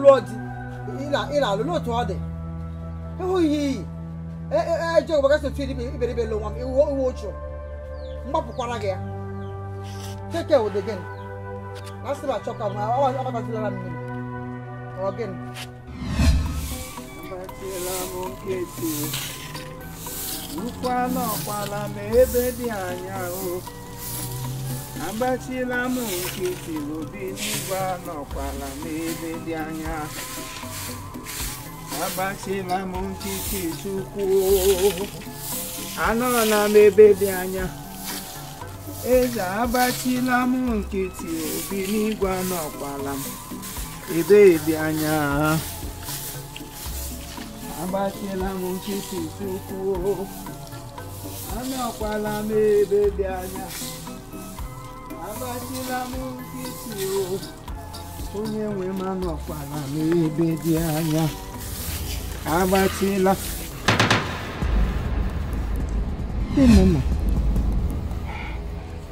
Lụọ di ị na-alụ n'otu ọ dị ịhụ ihe iyi eje obodo otu iberibe lụ nwa m iwe ochu mgbapụkwara gị ya keke ụdị gịnị na asị m achọ ka m agbatịlara mmiri ọ gịnị. Agbatịla m nkịtị ụkwala ọkwala m ebe dị anya o agbatịla m nkịtị obi n'igwe anọkwala m ebe dị anya agbatịla m nkịtị Chukwu anọla m ebe dị anya eze agbatịla m nkịtị obi n'igwe anọkwala m ebe dị anya agbatịla m nkịtị Chukwu anọkwala m ebe dị anya agbatịla m nkịtị onye nwe m anọkwala m ebe dị anya agbatịla. Mama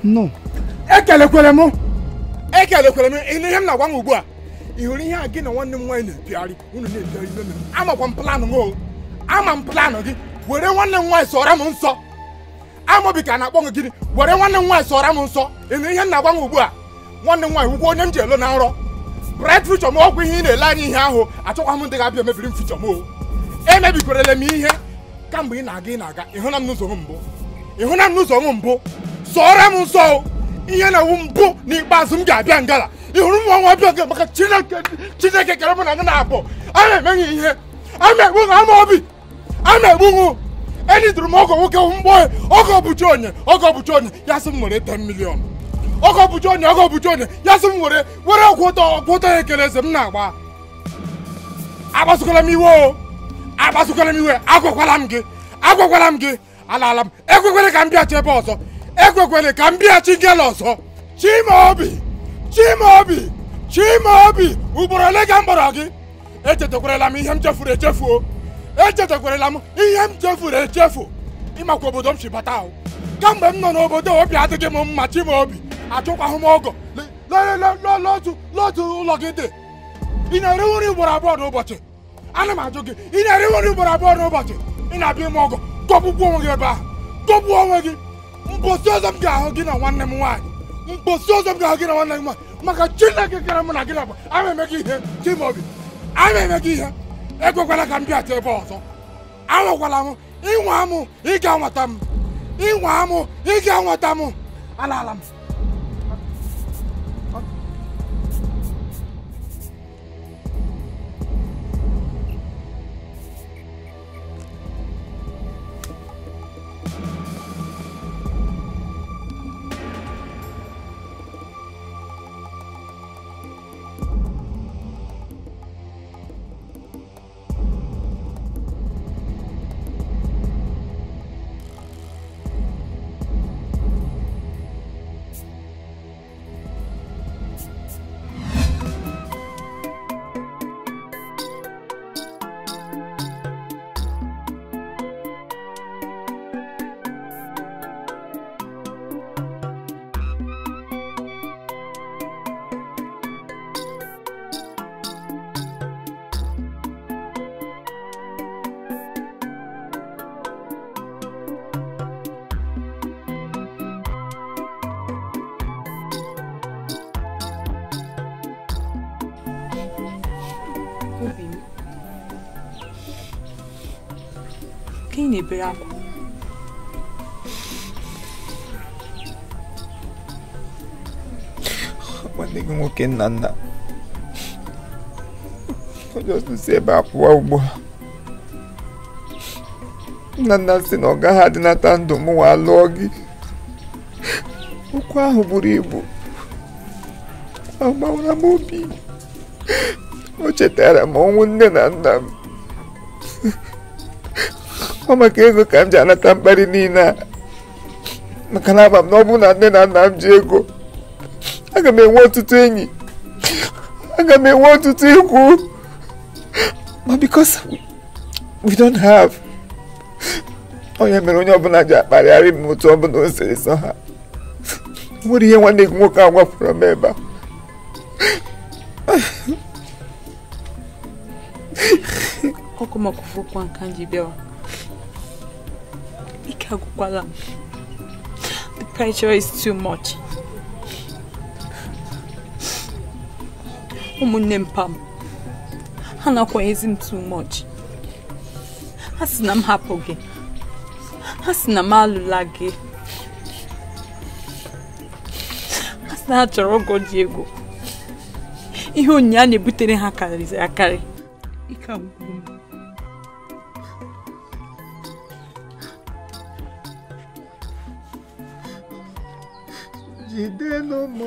no ekelekwere m ihe m na-agwa m ugbu a ị hụrụ ihe a gị na nwanne m nwaanyị na-epigharị unu na-epigharị ime m amakwa m planụ m o ama m planụ gị were nwanne m nwaanyị sọrọ m nsọ Amobi ka na-akpọ m gịnị were nwanne m nwaanyị sọrọ m nsọ ị nụrụ ihe m na-agwa m ugbu a nwanne m nwaanyị wụkwa onye m ji elo na nrọ bright future m ọgwụ ihe ị na-ele anya ihe ahụ achọkwa m ndị ga-abịa emebiri m future m o emebikwerele m ihe kamgbe ị na-aga ịhụna m n'ụzọ m mbụ ịhụna m n'ụzọ m mbụ sọrọ m nsọ ihe na-ewu mbụ n'ikpeazụ m ga-abịa ngala ị hụrụ m nwa bịa nga maka Chineke kere m na gị na-abụ a na-emeghị ihe a na-egbu m Amobi a na-egbu m eniduru m ọgọ nwoke mgbọ ọgọ bụchi onye ọgọ bụchi onye ya sị m were 10 million ọgọ bụchi onye ọgọ bụchi onye ya sị m were were ọgwụ ụtọ ya ekele eze m na-agba agbasukwala m iwe o agbasukwala m iwe agwakwala m gị alaala m ekwekwele ka m bịachi ebe ọzọ ekwekwele ka m bịachi ngela ọzọ Chimaobi ugboro ole ka m kpọrọ gị echetakwarala m ihe m chefuru echefuo echetakwarala m ihe m chefuru echefu ịmakwa obodo m si bata ahụ kamgbe m nọ n'obodo obi adịghị m mma Chimaobi achọkwahụ m ọgọ n'otu ụlọ gị dị ị na-eri nri ugboro abụọ n'ụbọchị ana m ajụ gị ị na-eri nri ugboro abụọ n'ụbọchị ị na-abịa ime ọgọ gọgbugbuo onwe gị ebe ahụ gọgbuo onwe gị mposi ọzọ m ga-ahụ gị na nwanne m nwaanyị mposi ọzọ m ga-ahụ gị na nwanne m nwaanyị maka Chineke kere mụ na gị na ama eme gị ihe Chimaobi ama eme gị ihe ekwekwala ka m bịacha ebe ọzọ anwakwala m ịnwa m ị ga-anwata m ịnwa m ị ga-anwata m alaala m. Ka ị na-ebere akwa? Nwanne gị nwoke nna nna ọ just si ebe a pụọ ugbu a. Nna nna sị na ọ gaghị adịnata ndụ m nwa lụọ gị. Okwu ahụ buru ibu agbawara m obi. O chetara m ọnwụ nne na nna m. Ọ maka ego ka m ji anata mkparị niile a, maka na ama m na ọ bụrụ na nne na nna m ji ego, aga m enwe ọtụtụ enyi, aga m enwe ọtụtụ ikwu. Ma because we don't have, onye mere onye ọbụla ji akparịgharị m otu ọbụla o siri sọ ha. Nwere ihe nwanne gị nwoke a gwapụrụ m ebe a. Ọkụ maka ofu nka m ji bịawa. Ike agwụkwala m. The pressure is too much. Ụmụnne m pam, ha na-akwanyezi m too much. Ha sị na m hapụ gị. Ha sị na m alụla gị. Ha sị na ha chọrọ ọgọ ji ego. Ihe onyinye a na-ebutere ha karịrị akarị. Ike agwụgwụ m. Jidenụ m,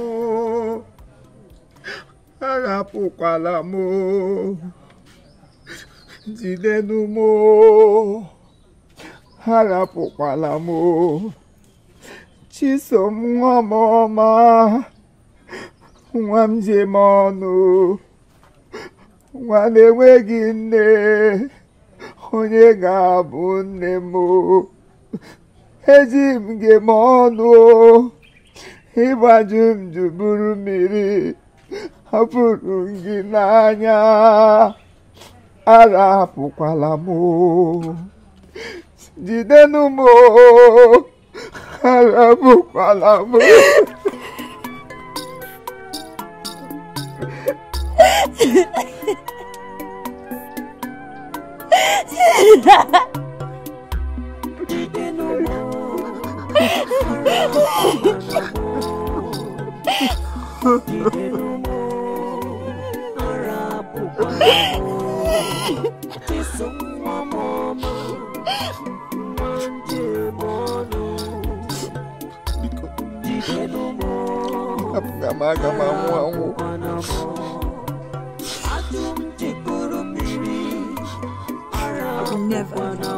arapụkwala m, jidenụ m, arapụkwala m, Chisom nwa m ọma, nwa m ji m ọnụ, nwa na-enweghị nne, onye ga-abụ nne m, eji m gị m ọnụ. Ịgbaju m juburu mmiri, hapụrụ gị n'anya, arapụkwala m, jidenụ m, arapụkwala m. Biko, hapụga m, aga m anwụ anwụ. I will never, no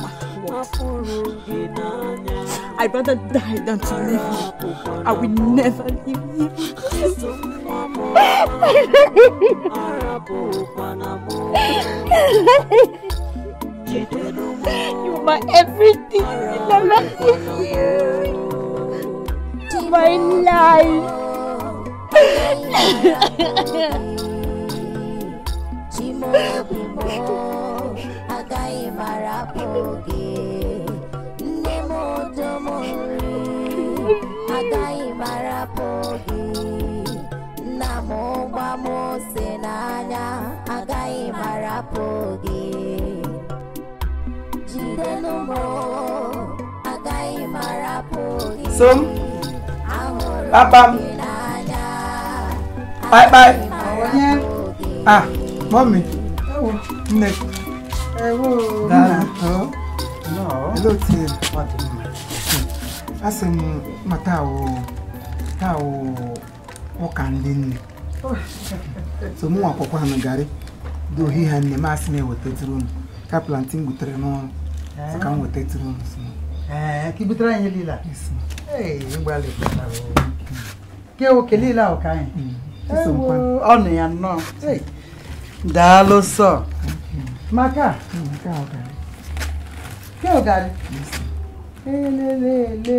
matter what. I'd rather die than to leave you. I will never leave you. You're my everything. I love you. You're my life. Som, Papa, bye bye. Ah, mommy. Nne. Hello, team. Asị m ma taa ụka ndị nne. So mụ akwụkwọ ha na garị dị ohi ha nne m asị m ewetatụrụ unu ka plantain gbutere n'ọrụ so ka m wetatụrụ unu. Ee, ka i butere anyị niile a? Ee, ịgbalịkwara ke oke niile ahụ ka anyị ọnụ ya nnọọ. Daalụ sọ. Maka ke ụgarị elelele ke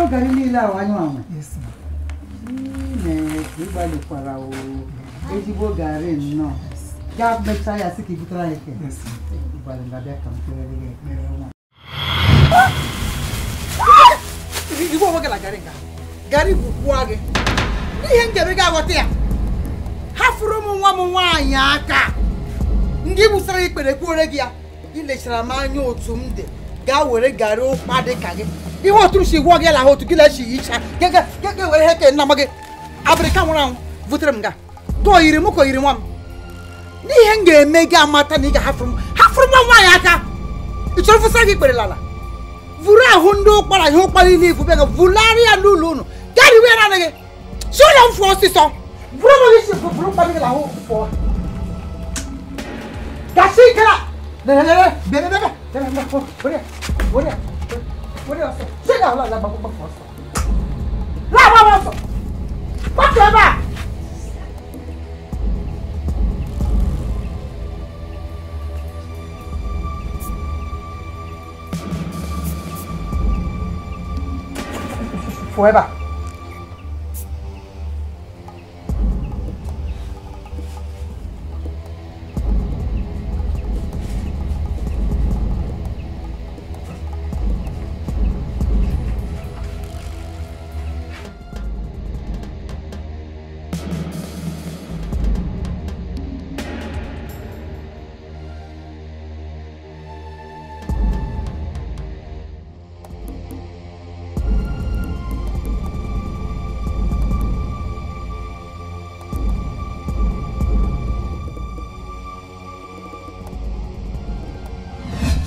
ụgarị niile ahụ anyị nwanwe. Chineke, ịgbalịkwara o ezigbo garị nnọọ. Gaa mechaa ya sị ka i butere anyị ke. Ịgbalị bịa ka m kpere gị ekpere nwa. Igwe onwe gị na garị nga garị gwukwuo gị n'ihe njem gị aghọta ya. Hafụrụ m nwa m nwaanyị aka ndị gbusara ikpere kwuore gị ya. Ilechara m anya otu m dị gaa were garị ụkpa dị ka gị ihe otu si gwụọ gị ala otu gị na-echi hicha ga were ihe ke nna m gị abịrịka nwụrụ anwụ vutere m ga ka o yiri m ka o yiri nwa m. N'ihe m ga-eme gị amata na ị ga-ahafụrụ m hafụrụ nwa m nwaanyị aka. Ị chọrọ fụsara gị ikpere lala vuru ahụ ndị ụkpara ihe ụkpara ile ifu bịa vularịa n'ụlọ unu gaa riwe naanị gị si ụlọ m fụọ ọsịsọ bụrụ m gị si bụrụ mkpa gị ahụ fụọ gasị ike na lelelele bịa bịa bịa bịa were were were ọsọ si ga ụlọ ala gbapụ gbapụ ọsọ laa gbapụ ọsọ gbapụ ebe a. Fụọ ebe a.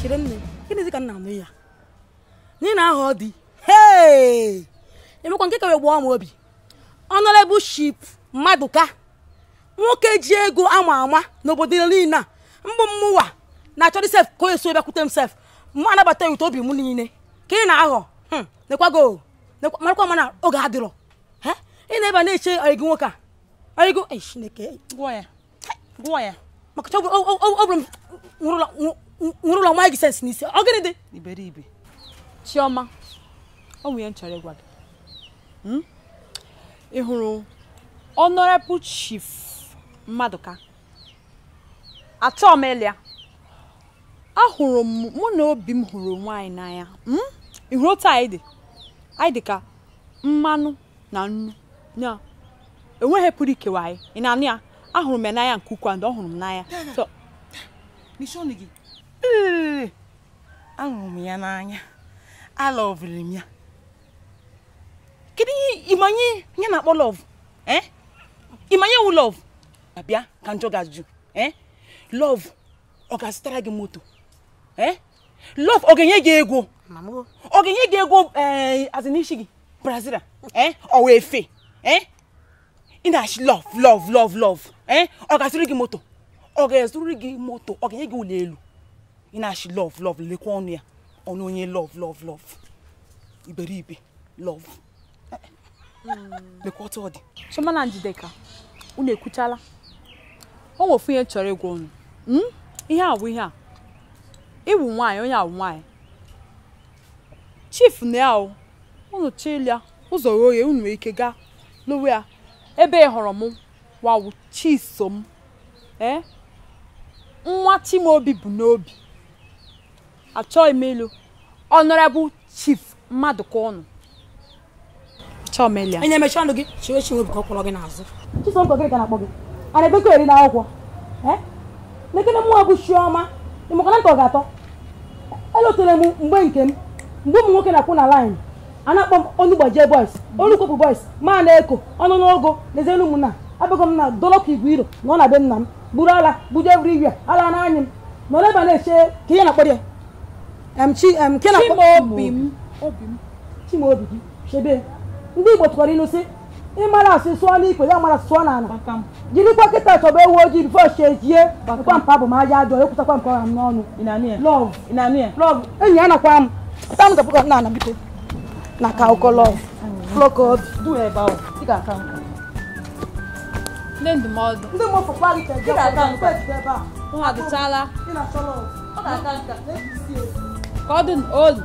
Chere nne, gịnịzi ka m na-anụ ya? N'ihi na aha ọ dị. Hey! Emekwa nke ka wee gbaa m obi. Honorable Chief Maduka, nwoke ji ego ama ama n'obodo niile a, mbụ mmụwa na-achọrọ sef ka o eso bịakwute m sef. Mụ anabata ya ụtọ obi m niile. Ka ị na-aghọ, nekwago, marakwa mana oge adịrọ. Ị na-ebe a na-eche ọyịgị nwoke a. Ọyịgị, ei Chineke, Gụọ ya. Gụọ ya. Maka ọ bụrụ m nwụrụ ụlọ nwa gị sens n'isi. Ọ gịnị dị? Iberibe. Chioma, ọ nwunye m chọrọ ịgwa gị. Ị hụrụ Honorable Chief Maduka? Achọọ m ịlụ ya. Ahụrụ m mụ na obi m hụrụ onwe anyị n'anya. Ị hụrụ otu anyị dị? Anyị dị ka mmanụ na nnu. Ya enweghị pụrụ ikewa anyị. Ị na-anụ ya? Ahụrụ m ya n'anya nke ukwuu and ọ hụrụ m n'anya. So Mishọn gị. Ahụrụ m ya n'anya. Alọvụrụ m ya. Kedu ihe ịmanye ya na-akpọ love? Ịmanye wụ love? Abịa ka njọ ga-ajụ. Love ọ ga-azụtara gị moto? Love ọ ga-enye gị ego? Ọ ga-enye gị ego azịnisi gị Brazil? Ọ wee fe? Ị na-achị love love love love. Ọ ga-azụrụ gị moto? Ọ ga-ezuru gị moto? Ọ ga-enye gị ụlọ elu? Ị na-achị love love, lekwa ọnụ ya. Ọnụ onye love love love. Iberibe love. Lekwa otu ọ dị. Chioma na Njideka, unu ekwuchala. O nwe ofu ihe m chọrọ ịgwa unu. Ihe a bụ ihe a. Ịwụ nwaanyị, onye awụ nwaanyị. Chief na ya o. Unu chịlịa ụzọ oghe unu nwere ike gaa lowe ya. Ebe ị hụrụ m wawu Chisom. Nwa Chimaobi bụ n'obi. Achọghị m ịlụ Honorable Chief Maduka ọnụ. Achọghị m ịlụ ya. Onye emechi ọnụ gị, chiwe Chimaobi ka ọ kwụrụ gị n'azụ. Chisom ka gịnị ka na-akpọ gị? A na-ebekọ eri n'akwụkwọ. Nekene mụnwa bụ Chioma, ịmakwa na nta ọ ga-atọ. Elotere m mgbe nke m, mgbe ụmụ nwoke na-akwụ na line, a na-akpọ m Onugbaje boys, Olukwopụ boys, ma na-eko, ọnụ n'ogo, n'ezienu m na abịago m na dọlọka igwe iro na ọ na-be nna m, gburu ala, gbuju everywhere, ala n'anyị m. Nọrọ ebe a na-eche ka ihe na-akpọ ya. Chimaobi m. Obi m. Chimaobi gị, chebe. Ndị Igbo tụkwara ilu sị, ịmara asị sụọ n'ikwe, ya mara sụọ n'ala. Jirikwa kịta chọba ewu ojii bifo chejie. Nkwa mpa bụ m aja ajọ, ekwutakwa nke ọha m n'ọnụ. Love. Love. Enyi ya nakwa m. Pụta m gapụta na ana biko. Na ka ụkọ love. Flọkọ obi. Du ebe ahụ. Ị ga-aka nka. Ndị ndụmọdụ. Ndị mmụọ gị ka eje akwụkwọ ebe a. Ụnụ adịchala. Ị na-achọ love. Ọ ga-aka nka. Ka ọ dị olu.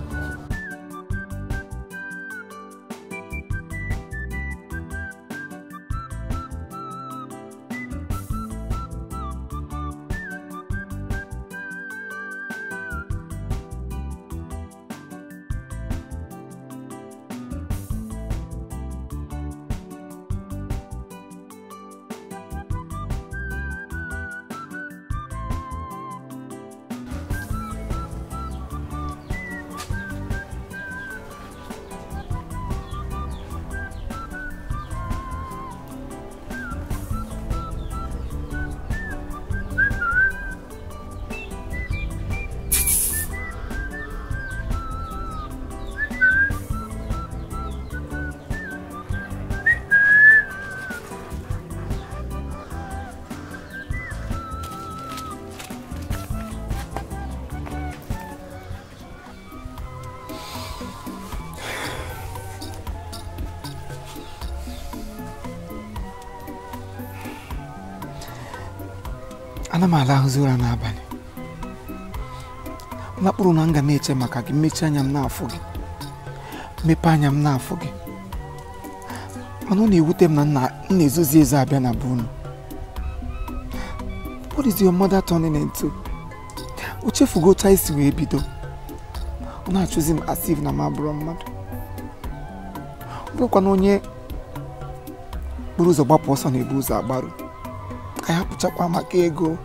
Ana m alahụzi ụra n'abalị. Mkpụrụ na m ga na-eche maka gị, mmechi anya m na-afụ gị, mmepe anya m na-afụ gị. Mana ọ na-ewute m na m na-ezozi ezo abịa na be unu. What is your mother turning into? O chefugo otu anyị si wee bido. Ọ na-achụzi m as if na m abụrụ mmadụ. Ọ bụrụkwa na onye buru ụzọ gbapụ ọsọ na-ebu ụzọ agbarụ. Ka ya pụchakwa maka ego,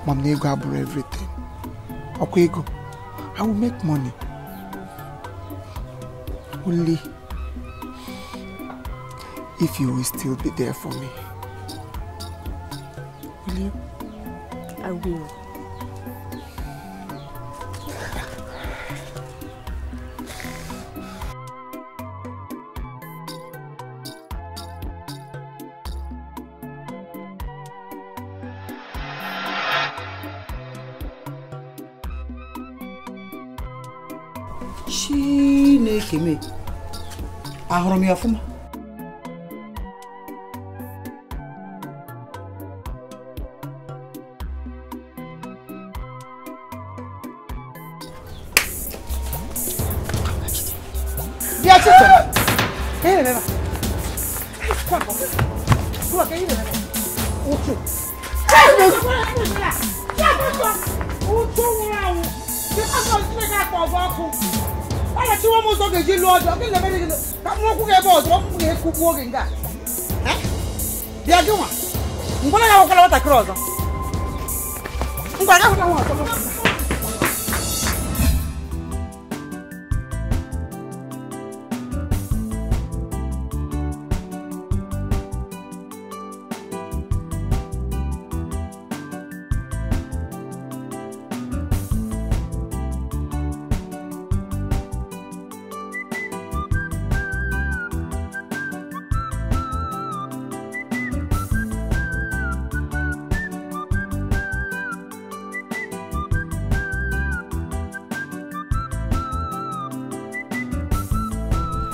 ma m na ego abụrụ everything. Ọkwa ego, I will make money. Only if you will still be there for me. Will you? I will. Chineke me. Ahụrụ m ya ọfụma. Bịa Chisom. Ka ihe na-eme ebe a? Kwa ka ihe na-eme ebe a? Uchu. Uchu nwụrụ anwụ. Chineke akpọ ọgụ ọkụ. Ọ na-achịwa m ụzọ ga-eji lụọ ọjọọ. Gịnị na-eme gị? Ka m nwokwụ gị ebe ọzọ, m ga-ekwugbu oge nga. Bịa gị nwa. Ngwara ya nwekwara nwatakịrị ọzọ. Ngwara ya nwekwara nwa ọzọ.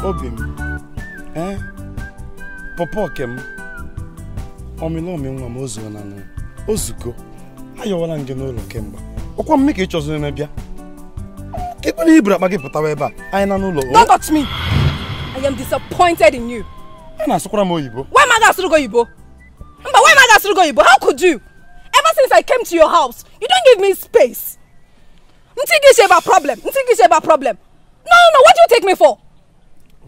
Obi m, pọpọ ke m, ọmịlọmị nwa m ozuo na ozugo, ayọwala m gị n'ụlọ kemgbe. Ọkwa mme ka ị chọziri na bịa. Ka ekwe na iburu akpa gị pụtawa ebe a, anyị na n'ụlọ. Don't touch me. I am disappointed in you. A na-asụkwara m oyibo. Why am I ga-asụrụ gị oyibo? Mba, why am I ga-asụrụ gị oyibo? How could you? Ever since I came to your house, you don't give me space. Ntị gị sheba problem. Ntị gị sheba problem. No, no, no, what do you take me for?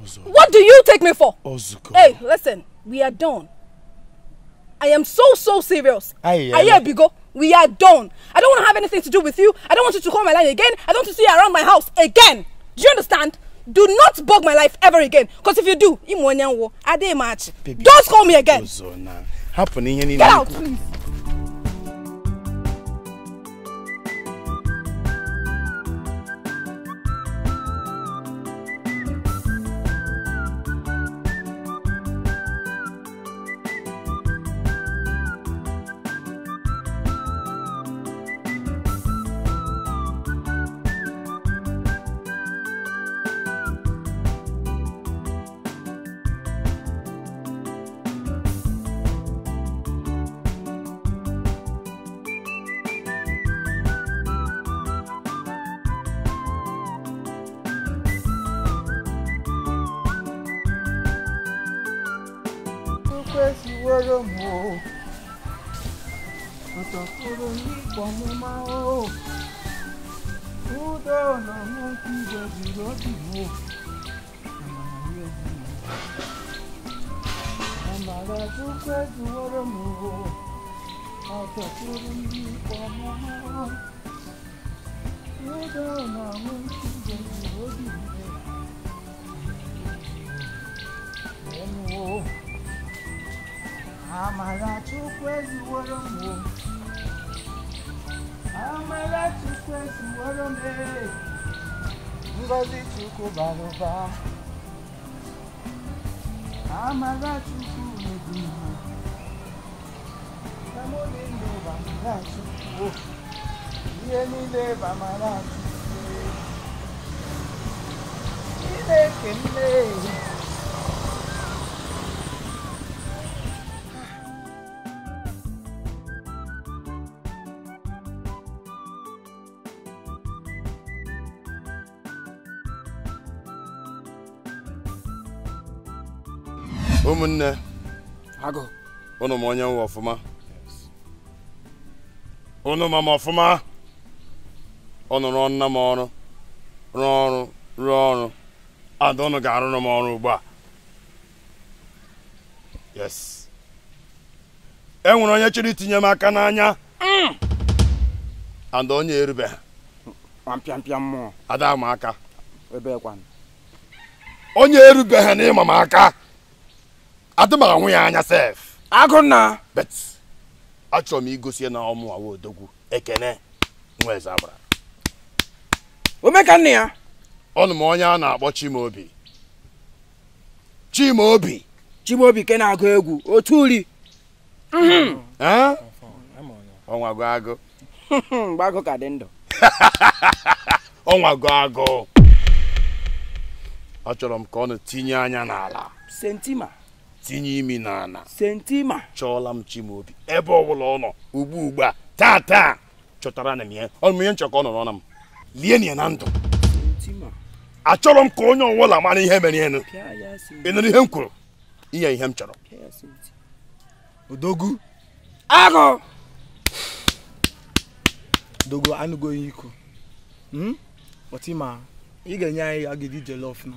Ozugo. What do you take me for? Ozugo. Hey, listen, we are done. I am so serious. Aye, Aye, we are done. I don't want to have anything to do with you. I don't want you to call my line again. I don't want to see you around my house again. Do you understand? Do not bug my life ever again. Because if you do, don't call me again. Get out, please. Ụmụnne, ụnụ ma onye nwe ọfụma. Ụnụ ma m ọfụma. Ụnụ rụọ nna m ọrụ, rụọ ọrụ, rụọ ọrụ. Ada ụnụ ga-arụrụ m ọrụ ugbu a. Yes. E nwere onye chọrọ itinye m aka n'anya. Ada onye erubeghị. Mpịampịa mmụọ. Ada m aka. Onye erubeghị na ịma m aka. Adị m ahụ ya anya sef. Agụnna. Bet achọrọ m igosi na ọmụ awa odogwu Ekene nwa eze agbara. Omeka nne ya. Ọnụ m onye a na-akpọ Chimaobi. Chimaobi. Chimaobi ke na-agụ egwu otu uri. Ọnwa gụ agụ. Mgbe agụ ka dị ndụ. Ọnwa gụ agụ. Achọrọ m ka ọ na-tinye anya n'ala. Sentima. Tinye imi n'ala. Sentima. Chọọla m Chimaobi ebe ọbụla ọ nọ ugbu a taa taa chọtara na m ya. Ọ bụ ihe nchọ ka ọ nọrọ na m. Lie ya na ndụ. Sentima. Achọrọ m ka onye ọbụla mara ihe mere enu. Ị nụrụ ihe m kwuru? Ihe m chọrọ. Odogwu. Agụ. Dogo anụgo ihe ikwu. But ịma ị ga-enye anyị agidi jollof na.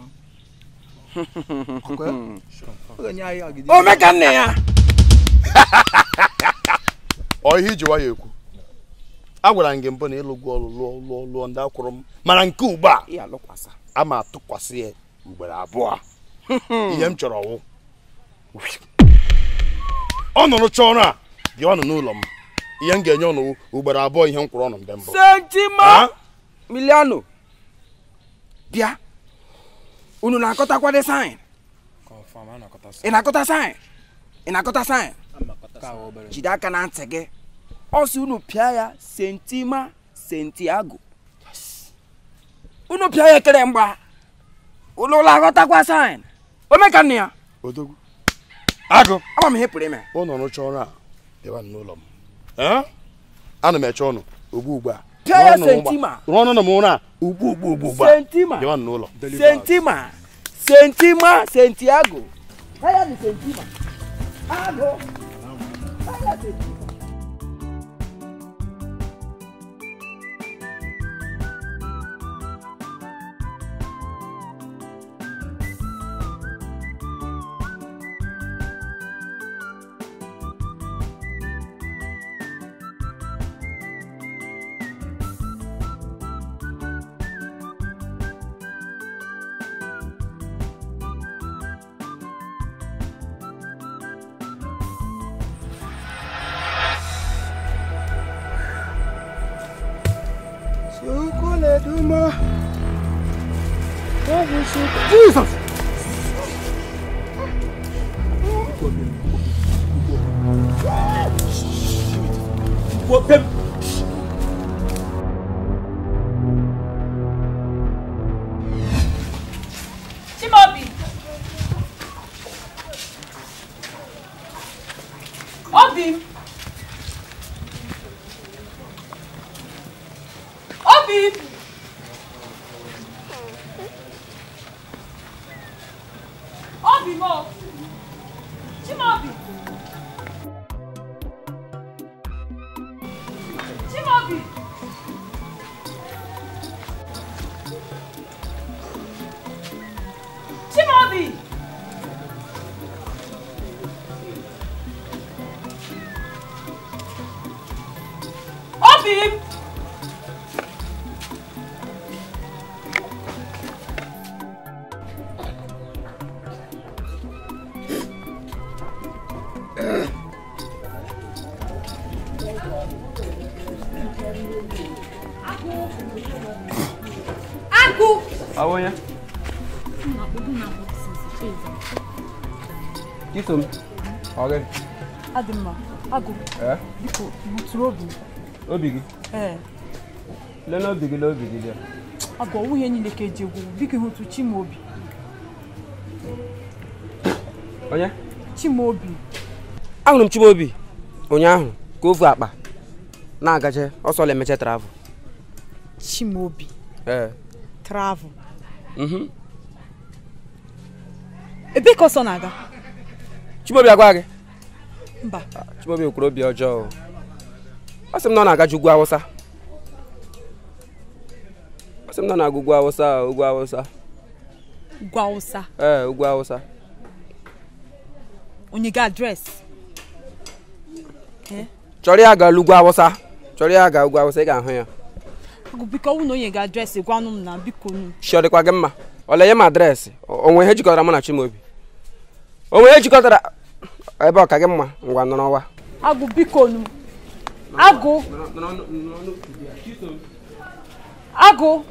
Omeka nne ya. Ọ ihe iji nwayọ ekwu. Agwara m gị mbụ na ịlụgwọ ọlụ lụọ lụọ ndị akwụrụ m mana nke ugbu a ama atụkwasị ya ugboro abụọ. Ihe m chọrọ wụ ọ nọrọ chọọ ọrụ a bịa ọnụ n'ụlọ m. Ihe m ga-enye ọnụ ugboro abụọ ihe m kwụrụ ọnụ mgbe mbụ. Sentima Miliano bịa. Unu na-akọtakwa de sign? Ị na-akọta sign? Ị na-akọta sign? Jide aka na ntị gị. Ọ sị unu pịa ya Sentima Santiago. Unu pịa ya ekere mgba. Unu na-aghọtakwa sign? Omeka nne ya. Odogwu. Agụ. Ama m ihe pụrụ ime. Ụnụ rụcha ọrụ a bịawa n'ụlọ m. Ana m eche ọnụ ugbu a. Pịa ya Sentima. Rụọ ọnụ m ụra ugbu a. Sentima. Bịawa n'ụlọ. Sentima. Sentima Santiago. Pịa ya ni Sentima. Agụ. Pịa ya Sentima. Jesus! Chimaobi! Obi! Obi! Obi mo! Chimaobi! Chimaobi! Chimaobi! Obi! Awonya. Chisom. Okay. Adịmma, agụ. Eh? Biko, buturu obi. Obi gị? Ee. Lee obi gị, lee obi gị bịa. Agụ, ọwụ ihe niile ka eji egwu. Biko hụtụ Chimaobi. Onye? Chimaobi. Ahụrụ m Chimaobi ụnyaahụ ka ofu akpa na-agaje ọsọ na-emeche travel. Chimaobi. Ee. Travel. Ebe ka ọsọ na-aga? Chimaobi agwa gị? Mba. Chimaobi kwuru obi ọjọọ. Ọ sị m na ọ na-agaje ugwu Awụsa. Ọ sị m na ọ na-aga ugwu Awụsa, ugwu Awụsa. Ugwu Awụsa? Ee, ugwu Awụsa. Onye ga adreesị? Chọrọ ya gaa ugwu Awụsa. Chọrọ ya gaa ugwu Awụsa, ị ga-ahụ ya. Biko ọwụ na onye ga adreesị gwanụ m na biko nụ. Shi ọ dịkwa gị mma? Ọ lenye m adreesị? O nwere ihe jikọtara mụ na Chimaobi? O nwere ihe jikọtara ebe ọ ka gị mma ngwa nọrọ wa. Agụ biko nụ. Agụ. Agụ.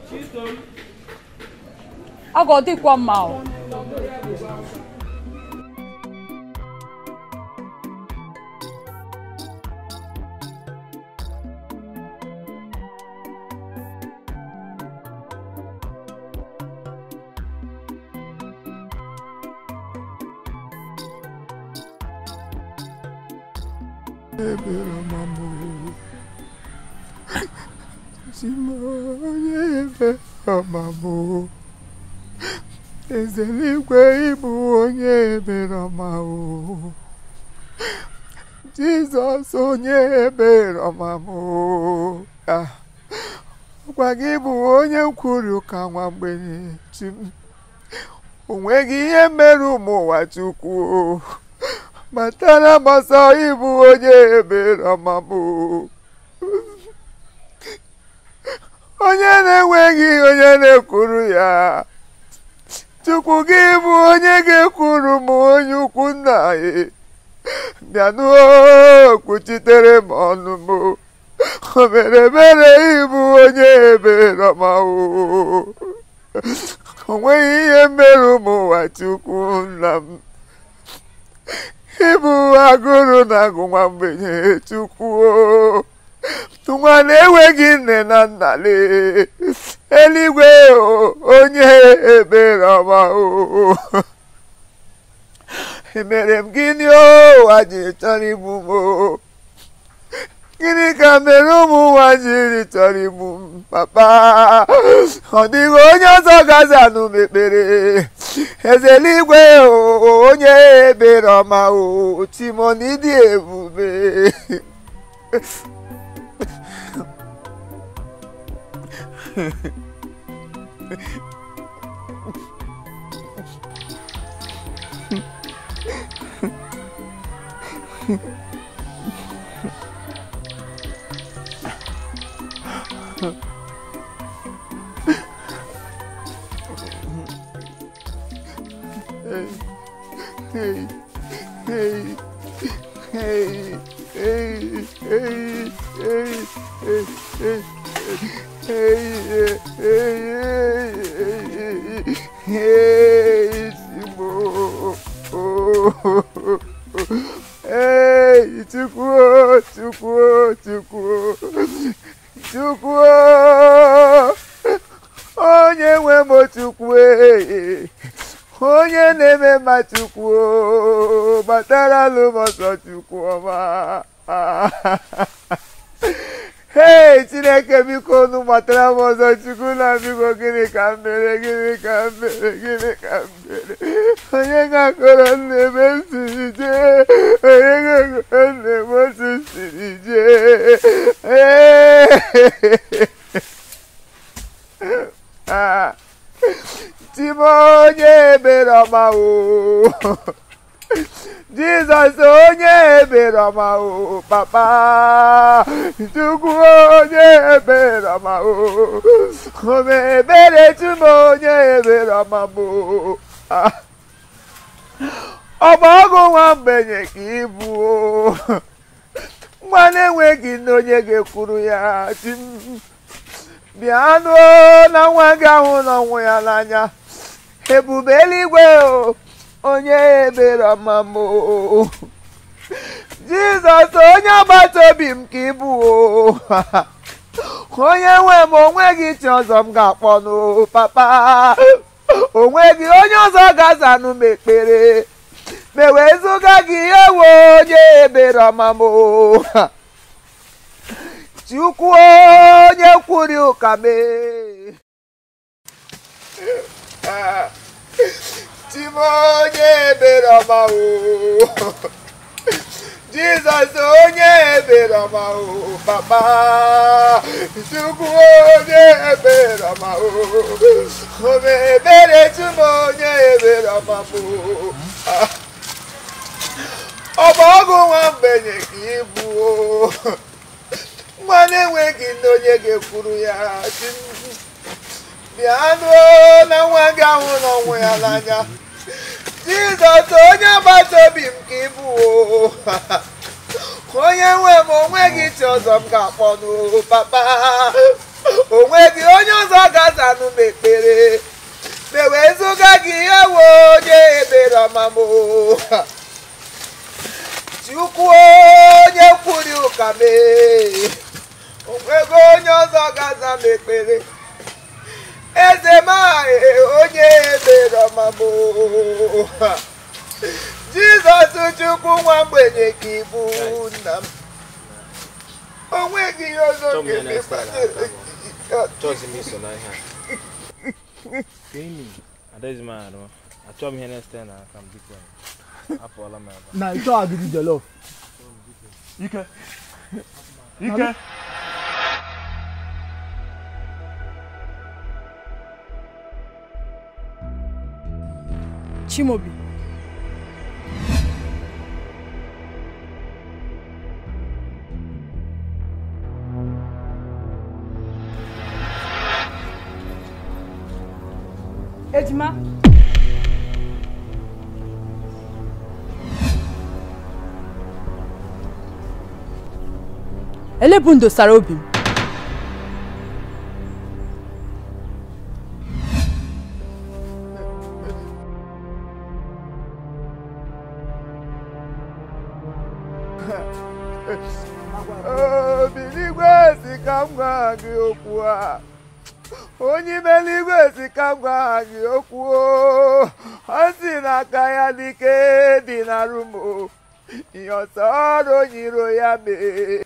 Agụ ọ dịkwa mma o. Eze n'igwe ịbụ onye ebere ọma o. Jizọs onye ebere ọma m o. Ọkwa gị bụ onye kwuru ka nwa mgbenye chi m. O nweghị ihe mere ụmụ ụwa Chukwu o. Matara m ọsọ ịbụ onye ebere ọma m o. Onye na-enweghị onye na-ekwuru ya. Chukwu gị bụ onye ga-ekwuru m onye ukwu nna anyị. Bịanụ kwuchitere m ọnụ m. O mere ebere ịbụ onye ebere ọma o. O nweghị ihe mere ụmụ ụwa Chukwu nna m. Ịbụ agụrụ na-agụ nwa mgbenye Chukwu o. Nwa na-enweghị nne na nna lee. Eluigwe onye ebere ọma o. Emere m gịnị o ụwa ji chọrọ igbu m o? Gịnị ka mere ụmụ ụwa jiri chọrọ igbu m papa? Ọ dịghị onye ọzọ gaza anụ m ekpere. Eze eluigwe onye ebere ọma o, Chimoni dị ebube. Hey, hey, hey, hey, hey, hey, hey, hey. Hey, hey, hey, hey, Chimo. Hey, Chukwu, Chukwu, Chukwu, Chukwu. Onye nwe m Chukwu, onye na-eme mma Chukwu, gbatara alụ m ọsọ Chukwu ọma. Hey, Chineke biko unu gbatara m ọzọ Chukwu na biko gịnị ka m mere, gịnị ka m mere, gịnị ka m mere? Onye ga-akọrọ nne m siri jee, onye ga-akọrọ nne m otu siri jee. Chimo onye ebere ọma o. Jizọs onye ebere ọma o, papa. Chukwu onye ebere ọma o. Ome ebere Chimo onye ebere ọma m o. Ọ bụ ọgụ nwa mgbenye ka ị bụ o. Nwa na-enweghị nne onye ga-ekwuru ya chi m. Bịanụ na nwa gị ahụ n'ọnwụ ya n'anya. Ebube eluigwe o. Onye ebere ọma m o. Jizọs onye agbata obi m ka ị bụ o. Onye nwe m onweghị chi ọzọ m ga-akpọ nụ papa. Onweghị onye ọzọ ga-azanụ m ekpere. Ma wezụga gị ewo onye ebere ọma m o. Chukwu onye kwuru ụka mee. Chimo onye ebere ọma o. Jizọs onye ebere ọma o, papa. Chukwu onye ebere ọma o. Ome ebere Chimo onye ebere ọma m o. Ọ bụ ọgụ nwa mgbenye ka ị bụ o. Nwa na-enweghị nne onye ga-ekwuru ya chi m. Bịanụ na nwa gị ahụ n'ọnwụ ya n'anya. Jizọs onye agbata obi m ka ị bụ o. Onye nwe m onweghị chi ọzọ m ga-akpọ nụ papa. Onweghị onye ọzọ ga-azanụ m ekpere. Ma wezụga gị ewo onye ebere ọma m o. Chukwu onye kwuru ụka mee. Onweghị onye ọzọ ga-aza m ekpere. Eze m onye ebere ọma m o. Jizọs Chukwu nwa mgbenye ka ị bụ nna m. O nweghị ihe ọzọ ga-eme. Chọọchị m iso na ihe a. Adịghị m arụ. Achọghị m ihe na-esite n'aka m biko. Apụọla m ebe. Na ịchọ agidi jollof. Ike. Ike. Chimaobi. Ejima. Elebu ndosara obi m. Obiligwe si ka m gwa gị okwu a. Onye eluigwe si ka m gwa gị okwu o. Ọ sị na aka ya dike dị n'arụ m o. Ihe ọsọ ọrụ onyiro ya mee.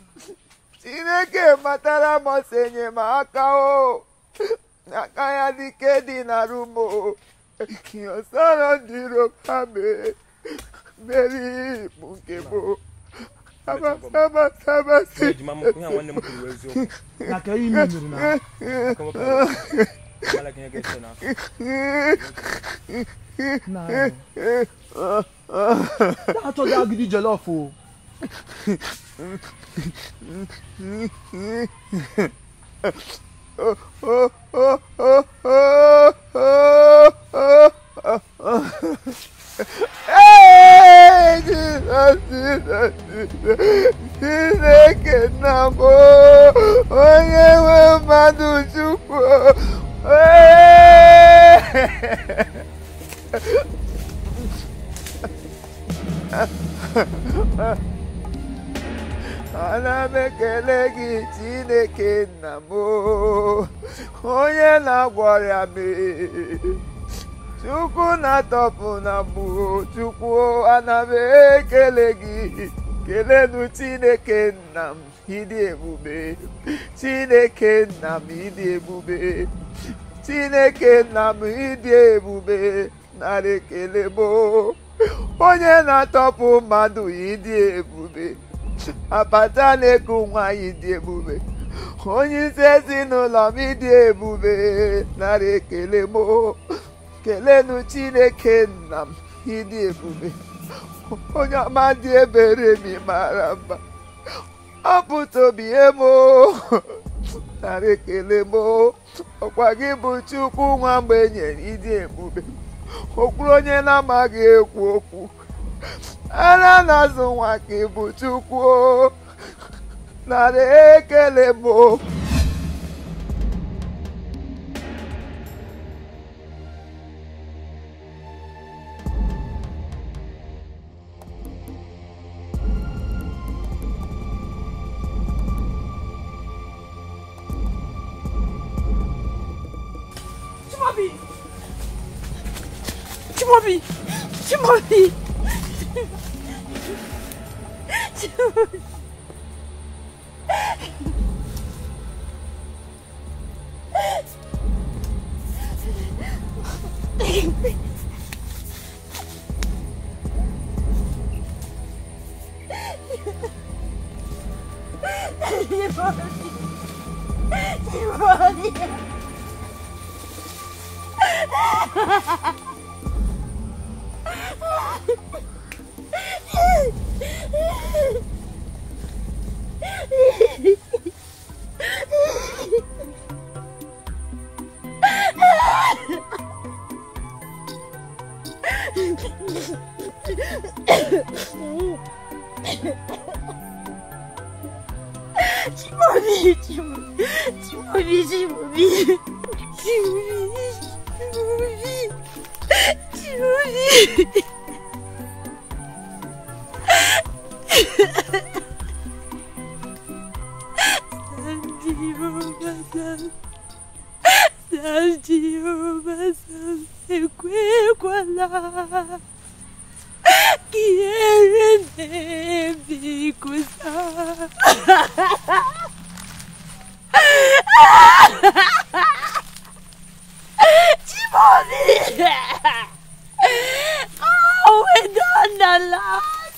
Chineke matara m ọsọ enyemaka o. Aka ya dike dị n'arụ m o. Ihe ọsọ ọrụ ndị iro ha mee. Meri bụ nke m o. Na ka ihe mere na. Na. Achọghị agidi jollof o. Hey, Jesus, Jesus, Chineke nna m o, onye nwe mmadụ Chukwu. Ana m ekele gị Chineke nna m o, onye na-agwọ ọrịa m. Chukwu na-atọpụ na mbụ, Chukwu ana m ekele gị. Kelenu Chineke nna m, ịdị ebube. Chineke nna m, ịdị ebube. Chineke nna m, ịdị ebube. Nara ekele m. Onye na-atọpụ mmadụ, ịdị ebube. Apata na-eku nwa, ịdị ebube. Onye isi ezinụlọ m, ịdị ebube. Nara ekele m. Kelenu Chineke nna m, ịdị ebube. Onye ọma dị ebere m mara mma. Ọ pụta obi m o. Nara ekele m o. Ọkwa gị bụ Chukwu nwa mgbe nyere ịdị ebube. Okwuru onye na-amaghị ekwu okwu. Ara na-azụ nwa ka ị bụ Chukwu o. Nara ekele m o. Chimaobi! Chimaobi! Chimaobi! Chimaobi! Chimaobi! Chimaobi! Chimaobi! Chimaobi! Chimaobi! Quiere me. Chimaobi! Oh, we done the last.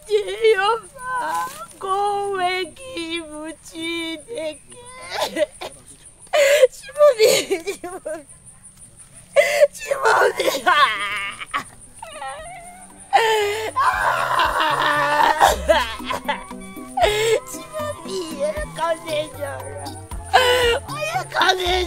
Jehovah, go away, give Chineke. Chimaobi, Chimaobi, Chimaobi. Chimaobi, come here, come here.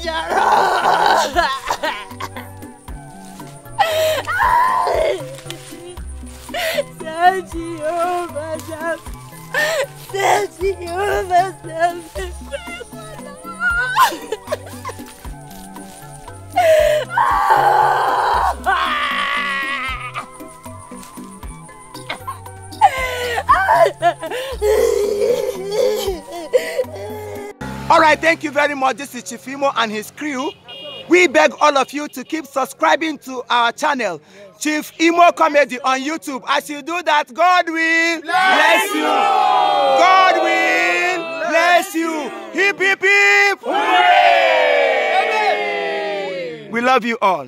All right, thank you very much. This is Chief Imo and his crew. We beg all of you to keep subscribing to our channel, Chief Imo Comedy on YouTube. As you do that, God will bless you. God will bless you. Hip, hip, hip. Hooray! We love you all.